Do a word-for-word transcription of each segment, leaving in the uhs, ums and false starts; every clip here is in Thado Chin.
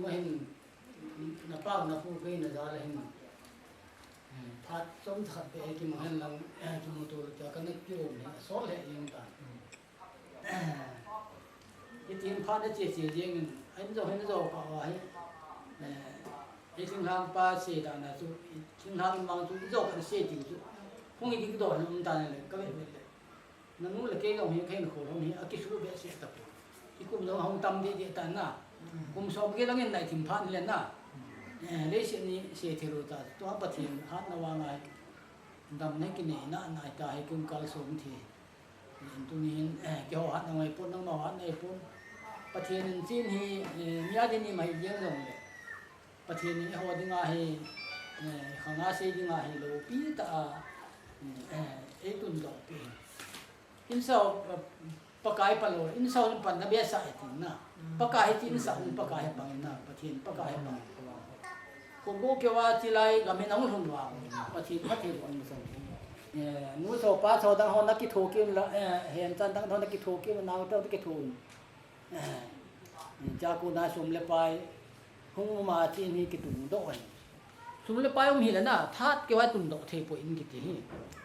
Hin, na pa na pu kei na jal hin, eh, phat chomkhat beh hi kimang hen lang, eh, kimuto le tia kana kirom hi, asol le jeng tan. Eh, hitin phat na che che jeng in, a in jo hin jo ka wa hi, eh, i thinglhang pa che dan a chu, i thinglhang mang chu, i jo kan che ti chu, hung i dik do hin um tan le, ka ve ve le. Nanu le kei jong hi, kei na khol hung hi, akisuh behseh tapoi. I kum jong ahung tam deh deh tan na. Kum som kei lang in nai thim phat le na. Eh, leiset ni se thei lou ta. Tua Pathen hatna vang a hi. Damna kinei na, nai ta hi kum kal som thei. Tuni hin, eh, keiho hatna ngai pon, nangma hatna ngai pon. Pathen in chin hi, eh, mi a ding ni mai jeng jong le. Pathen in eiho dinga hi, eh, khanga sei dinga hi loupi tah a, eh, ei tundoh pi. Insau, eh, Pakai pang lou, insau in panna behseh e tin na. Pakai hi tin sa, Pakai hi pang in na, Pathen Pakai hi pang in. Ko go ke wa ti lai ga me nang lhun wa. Pathen, Pathen ko an sa. Eh, nu so pa so dang ho na kitho kim la, eh, hen chan dang ho na kitho kim, nau to kitho. Eh, cha ko na sum le pai, hung um a chin hi kitung doh ahi. Sum le pai um hi le na, that keu a tundoh thei poi in kiti hi.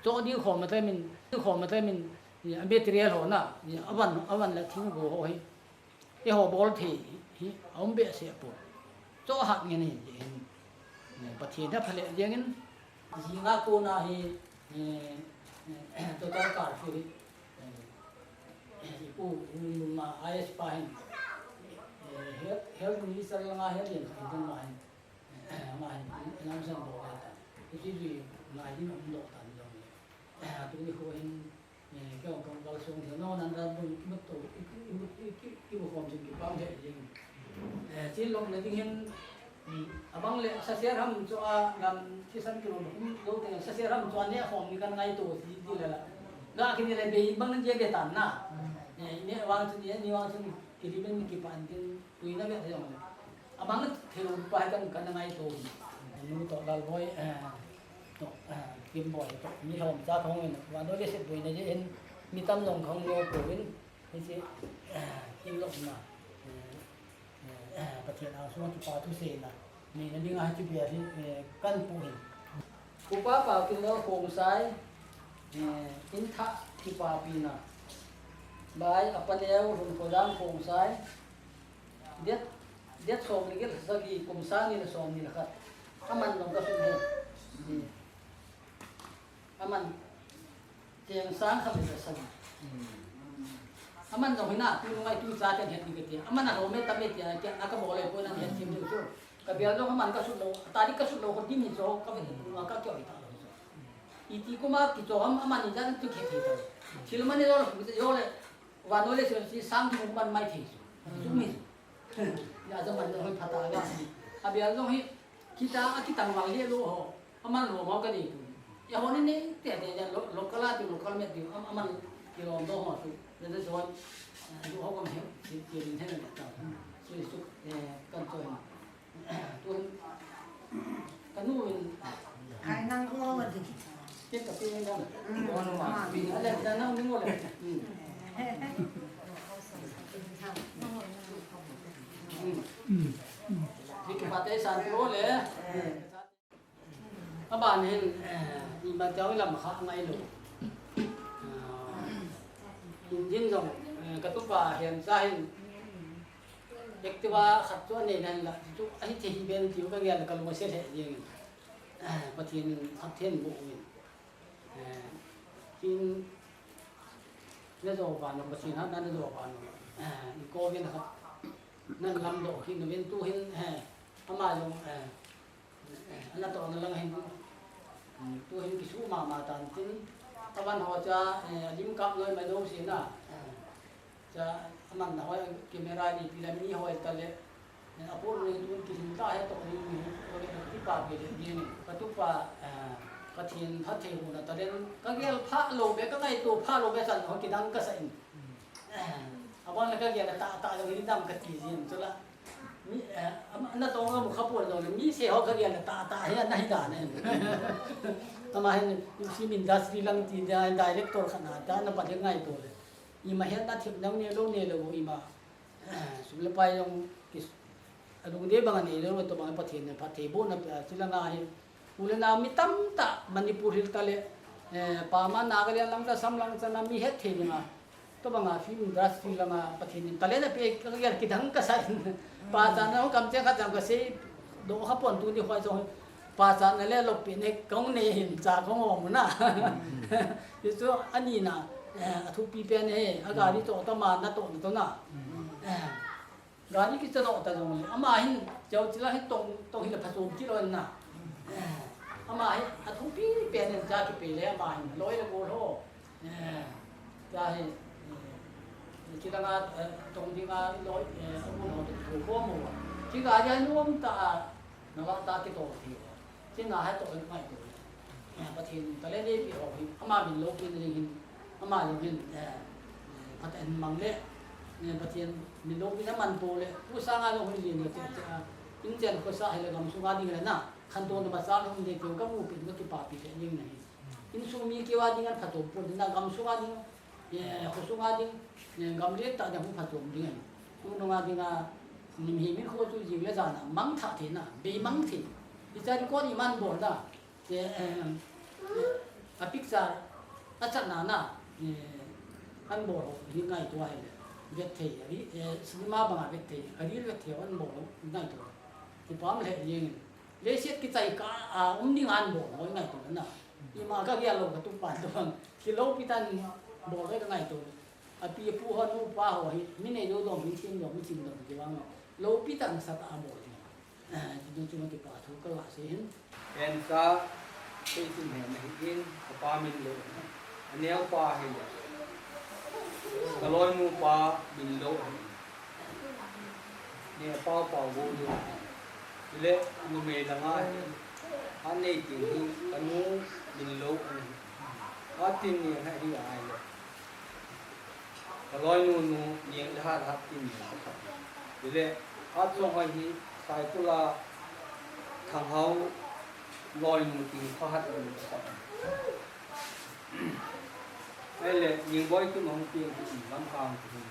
Cho ding khom a tlemin, ding khom a tlemin, ni a material ho na, ni a van, a van le thing go ho hi. Eiho bol thei hi, a um behseh poi. Cho hat ngen hi, ni Pathen a phale jeng in, jinga ko na hi, eh, eh, total curfew hi, eh, i pu, um, ma, I S pa hin, eh, health, health minister langa health yen kha hin ma hin, eh, ma hin, announcement bol ta. Isi ji ngai din um doh tan jong le. Eh, tuni ko hin, eh, kei ong kong kal sung thei, no, nan ran bun ki mut to, ki, ki, ki, ki, ki bu khom jing ki pam thei jing. Eh, chin lom na ding hin, mm, abang le sa ser ham chu a ngam thisan kilom, um, lo te sa ser ham chu a ne khom ni kan ngaito ti, ti le la. Ga kini le bei bang nan je be tan na. Eh, ne wang chu ni, ni wang chu ni, ki ri ben ki pan tin, tui na be te jong le. Abang thei lou pa hi kan, kan ngaito. Nu to Lalboi, eh, to, eh, Kimboi to, mi lhom cha khong in, van doi le set boi na je in, mi tam jong khong lo ko in, Hiche, eh, in lom na, eh, eh, Pathen a sung a kipa thu seina, neina dinga hiche bia hi, eh, kan pu hin. Upa Paotinlal Khongsai, eh, in thah kipapi na. By Apaneo Lhunkholam Khongsai, date, date som le get sagi kum sang ni le som ni le khat. Aman jong ka sum he. Aman Cheng sang khat le sagi. Aman jong hina, tu ngai tu cha ken het ni kati. Aman a lom e tam e tia, tia, a ka bol e poi nang het thim chu. Ka bial jong aman ka sut lou, ta di ka sut lou, ko ti mi cho, ka ve tu ka kyo ta lou cho. Iti kuma ki cho am, aman ni jan tu khe thei ta. Thil man ni lo, jo le, van noi le si sang tu man mai thei cho. Chu mi. Ya, ja man jong hi phat a ga si. A bial jong hi, kita, a kitang wang le lo ho. Aman lo mau ka dei tu. Ya ho ni ni, te, te, ya lo, local a tu, local met tu. Am, aman ki lo do ho tu. Ya, ya, so, eh, tu ho kam he, ki, ki rin he na ta. So, so, eh, kan cho. Tu, kan nu in. Kai nang ko wa di. Ke ka pi nang. Mm. Ko no ma. Pi na le, na nang ni mo le. Mm. Mm. Ki pa te san ko le. Aban hin, eh, ima teu lam kha ngai lou. Ah, engine jong, eh, ka tupa hiam cha hin, Activa khat chu anei nan la, chu ahi thei hi ben tiu ka gel ka lung a se le jeng. Eh, Pathen in thak then bu in. Eh, tin, na jo ba no, Pathen ha na, na jo ba no. Eh, ko ven khat, nan lam do hin, ven tu hin, eh, ama jong, eh, Ana to na lang hin, mm, tu hin kisu mama tan tin, aban ho cha, eh, alim kap noi mai lo si na. Eh, cha, aman na hoi, camera ni pi la mi hoi ta le, eh, apu ni tu kilim ta he to ni mi, ko le ki pa pe le ni ni. Ka tupa, eh, Pathen phatthei hu na ta le, ka gel pha lo be, ka ngai to pha lo be san ho kidang ka sa in. Eh, aban la ka gel ta ta lo ni dam ka ti jin chu la. Mi, eh, am-, na tong a mu kha pon lo, mi se ho ka gel ta ta hi na hi da ne. Ama hin film industry lang ti da director khat na ta na pa de ngai to le. Ima het na thip nang ne lo ne lo ima. Sum le pai jong ki Alungdei bang anei lou, tobang Pathen in phattheibohna pe a, chulanga hi, u le nao mi tamtah Manipur hil tale, eh, Pama, Nagaland lang ta, Assam lang ta na mi hetthei dinga, tobanga film industry langa Pathen in talent ape, ka gel kidang kasa in. Pachatna ho kamcheng khat jong kasei doh khapon, tuni khoi jong pachatna le lopina kahung nei hin cha kahung um na. Hichu anina, eh, athupi pen hi, agari toh tama natoh natoh na. Eh, Gari kicha doh ta jongle, ama hin, chao chila hin tong, tong hile phachom kilou na. Eh, ama hi, athupi pen in cha kipe le, ama hin, loi le gol ho. Eh, cha hi, eh, chilanga, eh, tong dinga loi, eh, agol ho, thu ko mo. Chi gari a nuam ta a, nava ta kitol ti ho. Chuna hi toh ngaito. Eh, Pathen talent eipeh ho hi, ama min loupina ding hin, ama jong hin, eh, eh, phat in mang le, eh, Pathen min loupina man pou le, pu sanga jong hin lin le te, te, ah, inchen khosa hile gamsunga ding le na, khantouna machal um ding keu kamu pin kakipapi le ding nahi. Insung mi keu a ding an phatom pon na, gamsunga ding, eh, khosunga ding, eh, gam lentah ding hung phatom ding ahi. Nunung a dinga, nim hi min kho chu jing le jan a, mangthah thei na, beimang thei. Hicha record iman bol na, Te, em, a picture, achatna na, eh, anbol ho hi ngaito ahile, vet thei, a ri-, eh, cinema banga vet thei, a real vet thei ho anbol ho ngaito. Kipah lheh jeng in. Leiset kichai kah a um ding anbol ho ngaito na. Ima kagel lou katupa tobang. Kiloupi tah in bol ho kangaito. Api apu ho, nupa ho hi, mi neilou dom, mi thim dom, mi chim dom, kivang lou. Loupi tah in nasatah a bol ding. Eh, ti ding chu ma kipa thu kaga sei hin. Ensa, sei tin he na hi in, kapa min lou. Aneo pa hi le. Kaloinu pa min lou. Ni pa pa wo lou. Le, numei langa hi. Anei tin hi, kanu min lou. Atin ni ha hi ai le. Kaloinu nu, Niang le Hathat tin ni. Tile, achong hai hi, Saikul a, Thanghao, loinu tin khahat nu. Ahile, Ningboi tin hung tin, lam khang tin.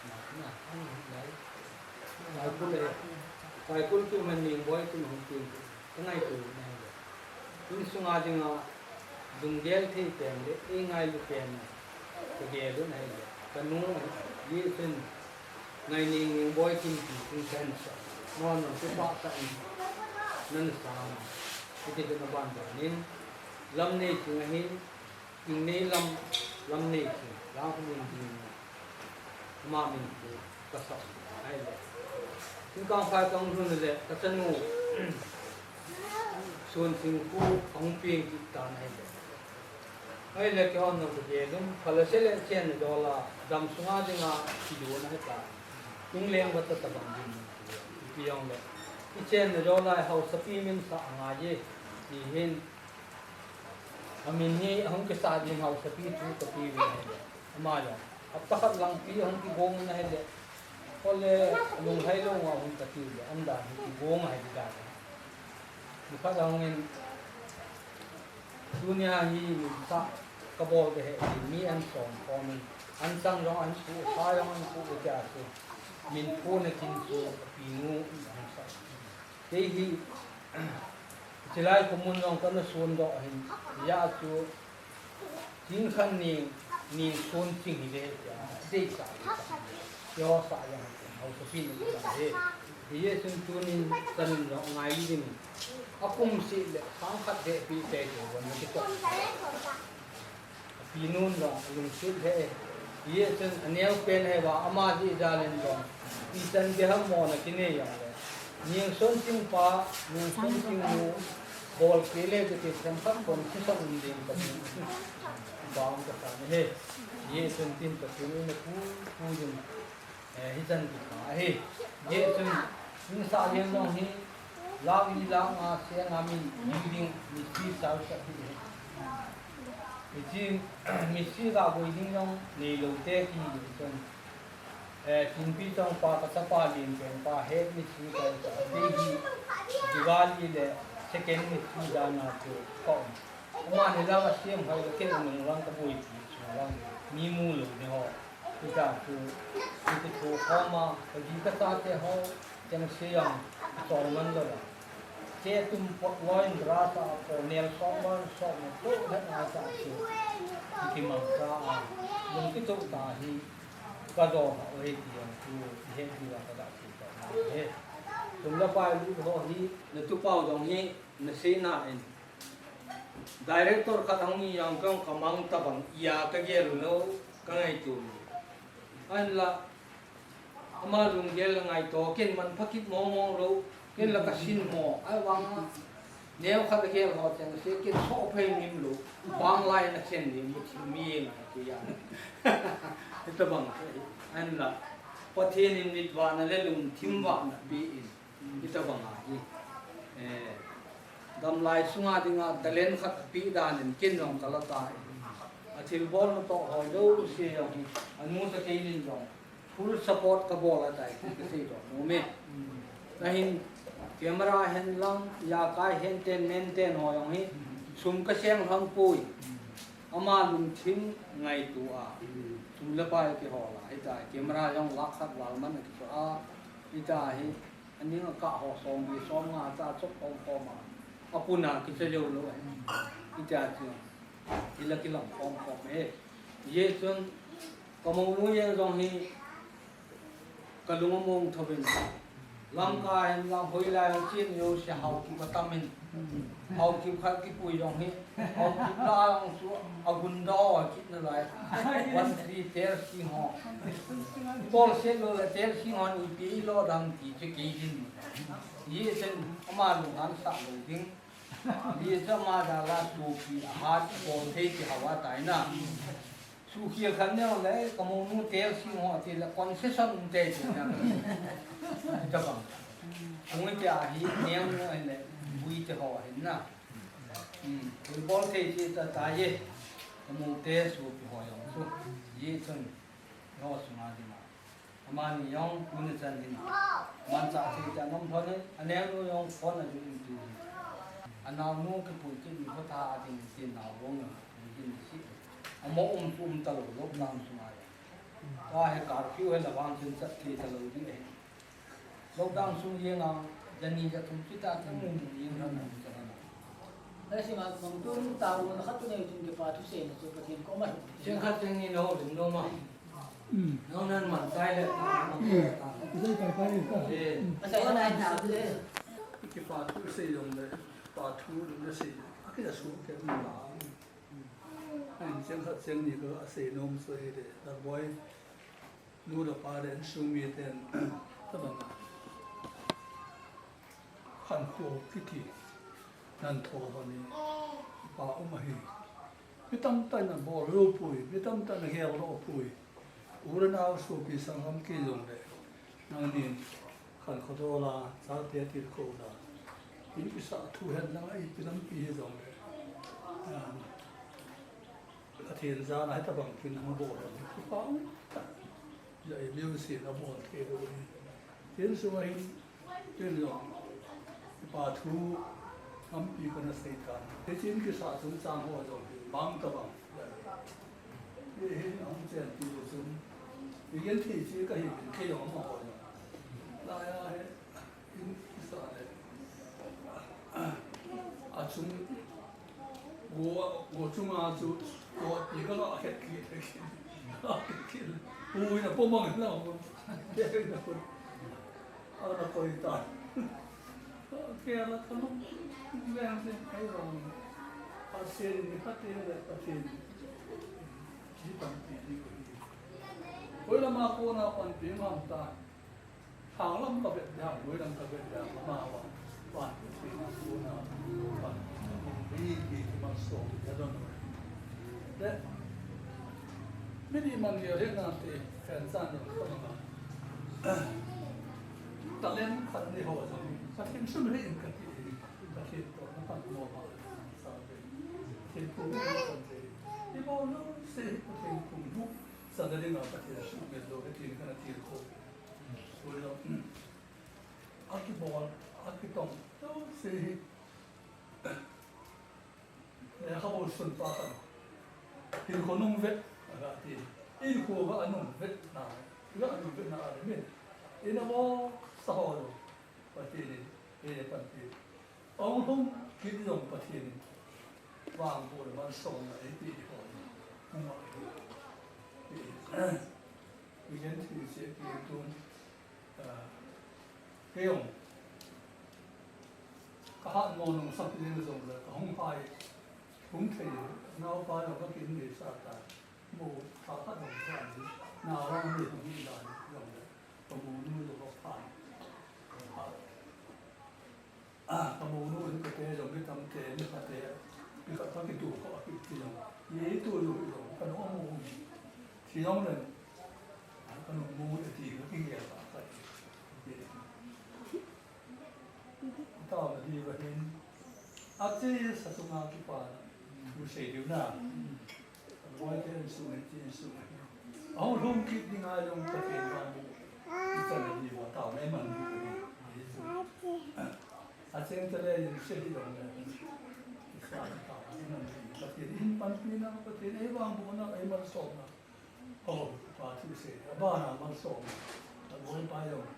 Na, na, na, na. Saikul le, Saikul chu man Ningboi chu hung tin, ka ngaito na hi le. Insunga dinga, lunggel thei pen le, eingailu pen na, ka gel u na hi le. Ka nu, Lichun, Ngaining Ningboi tin ti, tin pen sa. Mo no, tu pa ta in, nan sa, iti tu na ban ban in, lam nei chu nga hin, Ingnei lam, lam nei chu, lang khu min ding na. Ama min khu, ka sa, ai le. Tin kang phai kang lhun le, ka chanu, Sun Sing khu, ahung peng kit tan ai le. Ai le, kihon nang ka gel un, phala se le chen na dola, dam sunga dinga, kido na heta. Ingleng bata tabang ding, ipi jong le. I chen na dola, hausapi min sa ngai e, ti hin, Amin hi ahung kisa ding hausapi chu ka ti ve ahi le. Ama jong. Hapta khat lang pi ahung kigong na ahi le. Kole lunghai lou nga hung ka ti le. Anda hi kigong ahi le. Nikhat ahung in tunia hi min sa ka bol de he mi an som kom in. An sang jong an pu, sa jong an pu de tia chu. Min pu na kin chu ka pi nu in hung sa. Kei hi, chilai khomun jong kana sun doh hin, hia chu, Chingkhan ni, ni sun ching hi le, deisah, deisah. Kio sa jang, hausapi ni sa he. Hijeh chun tunin, tanin jong ngai li ding. Akum seh le, sang khat de pi te te, wan ki to. Pinun jong lungset lheh e. Hijeh chun aneo pen ahi va ama jeh jal in jong. Ichan gei ham mo na kinei jong le. Ning Sonching pa, Ning Sonching nu, bol kei le kiti themkhat kon thusah um ding ka ti. Bang ka sa ni he. Hijeh chun tin ka tin na pu, pu jin. Eh, hichan kipah ahi. Hijeh chun, in sah leng jong hi, lakh li lakh nga seh nga min, building, mistri sa sa ti hi. Hiche, mistri ga boi ding jong, neilou te ti hi chun. Eh, Thingpi Chongpa, ka chapa Lenpen pa, head mistri ka sa, ti hi, Diwali le, second mistri dan a chu, ka um. Ama ni lang a siam hoi le kei nung lang ka boi ti chu lang mi mu lou ni ho. Ti ta chu, ti ti thu khoma, ka ji ka sa te ho, Yang siang, chol man lo la. Che tum pot loin rasa ko nel som man som to na na sa si. Ki mang sa a. Lung ki to ta hi. Ka do ha o he ti yang tu he ti la ka da ki to na he. Tum la pai lu ho hi na tu pau dong hi na si na in. Director khat hong ni yang kong ka mang ta bang ya ka gel lo ka ngai tu. An la Ama lunggel la ngaito, ken man phakit mong mong lo, ken la ka sin mo, ai vang a, neo khat a kel ho chang se, ken so phei nim lo, bang lai na chen ni, mu thim mi na ki ya. Ita bang, an la, Pathen in mit vahna le lungthim vahna pe in, ita bang a hi. Eh, gamlai sunga dinga talent khat pe dan in ken jong ka la ta. A thilbol na to hoi lo se jong hi, anu sa kei nin jong. Full support ka bol a tai, ka sei to, no me. Ahin, camera hen lang, ya kai hen ten, men ten ho jong hi, sum ka seng lang pui. Ama lungthim ngaito a. Sum le pai ki ho la, hita, camera jong lakh khat val man ki so a, hita hi, aning a ka ho som bi, som nga ta chok kom kom a. Apuna ki che lo lo, hita chu. Ila ki lang kom kom e. Ye chun, Ka monu jeng jong hi ka lung a mong thovin. Lamka hin lang hoilai a chin jouse Haokip a tam in. Haokip khat kipui jong hi. Haokip la jong chu a gunda a kit na lai. One three Ter Sing ho. Bol se lo la Ter Sing ho ni pi lo dam ti che kei din. Ye chen ama lung han sa lo ding. Ye cha ma da la su pi a hat bol thei ti hawa tai na. Sukhel khat neo le, ka monu Ter Sing ho ti le concession um te ti na. Tabang. Angoi te ahi, neo no le, bui te ho ahi na. Hmm, bol te ti ta ta ye. Ka mu te su pi ho jong su. Ye chun, ho su ma di ma. Amani jong tuni chan hin manchah thei cha nom thon in, aneo nu jong phone a ju in tu hin. Anao nu kipui kit in khotha a ding tin nao bong jong kipui kit in si. Amo um chu um ta lo lockdown sunga jong. Tua hi curfew hi la vang chin chat thei ta lo ding ahi. Lockdown sung jeng a, jani ja thum chi ta ta mu mu jeng ran na mu cha na. Nasi ma, mang tu ta ru na khat tu nei chun kipa thu sei na chu Pathen koma. Cheng khat cheng ni no, lim no ma. Nang nan man tai le. Dei tai tai le ta. Eh. Asa na ta le. Kipa thu sei jong le, pa thu le sei. A ki da su ke ma. An cheng khat cheng ni ko a sei nom so hi de. Da boy. Nu le pa le insung miten. Tabang a. Khankho kiti nan tho ho ni pa um ahi. Mi tamtah in abol lou poi, mi tamtah in agel lou poi. U le nao sopi sanggam kei jongle nangnin khankho dol a, chate tilkhou la, in kisah thu hen lang a ipi lampi hi jongle, um, Pathen jana hitabang kin hung bol hon hi kipa um tah. Jeh a music abol thei lou hi. Tin sung a hin, tin jong, kipa thu tampi kana sei tan. Hitin kisah chungchang ho jong hi mang tabang. Hi hin ahung chen ti chun, i gen thei chi ka hi, kei jong amaho jong. Lai a hi, in kisah le. A chung, go, go chunga chu, go ti ka la het ki, het ki. Ui na po mang na. Ke na po. A na koi ta. Ke la ka lu. Leng se kai rong. Pathen ni ka te le Pathen. Ji pan ti ni ko ni. Koi la ma ko na pan ti ma ta. Thang lam ka vet dam, boi lam ka vet dam, ama wa, wan, ti na, tu na, wan, bi, bi, ti man so, ya don. Le, mi di man ya le na te, fan san don, ka ma. Talent khat ni ho jong, ka tin sun he in ka ti, ka tin to, na pan mo ma, sa be. Tin pu, sa be. Ni bo no, se, ka tin pu, no, sa da ding a, ka tin sun be lo, ka tin ka na tin ko. Ui lo, a kibol, a kitong, jouse hi. Lekhabu sun pa khat. Hinkho nung vet, aga ti. Hinkho ga nung vet na, ga nung vet na a le min. Ina mo sa ho lo. Pathen in, ei panpi. Ahung lhung kit jong Pathen in vangboh le malsomna eipeh ding ho. Hung a hi. Weekend thil cheh kit tun, ah, kei jong ka hat mo nung sap ding jong le ka hung hai. Hung thei, naopa jong ka kin nei sa ta. Mo tha khat jong sa ni. Naopa ni hung ni dan jong le. Ka mo nu jong ka phan. Ah, ka mo nu in ka te jong mi tam te, mi khat te, mi khat pa kitu kha kiti jong. Ye tu jong jong, ka nu mo. Thi jong le, ah, ka nu mo le ti ka ki ya ka ka. Ye. Ta ma di ba hin. A che sa tu nga ki pa. Mu sei diu na. Boy te insung, insung. Ahung lhung kit ding a jong Pathen vang. Ichan ni wa ta mai man ni. A cheng te le yin se hi jong le. Isa ta ni man ni. Pathen in panpina, Pathen ei vangbohna, ei malsomna. Oh, pa thu sei. Abana malsomna. Boy pa jong.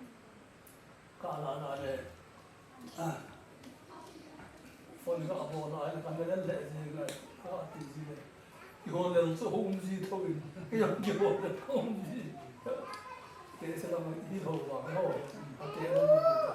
Ka la la le. Ah. Phone ka bol a, ka le le ji le, ka ti ji le. Kihol le chu hung ji tho in. Kihol le hung ji. Te se la ma hi ho ba, ho. Ka te la ma ta.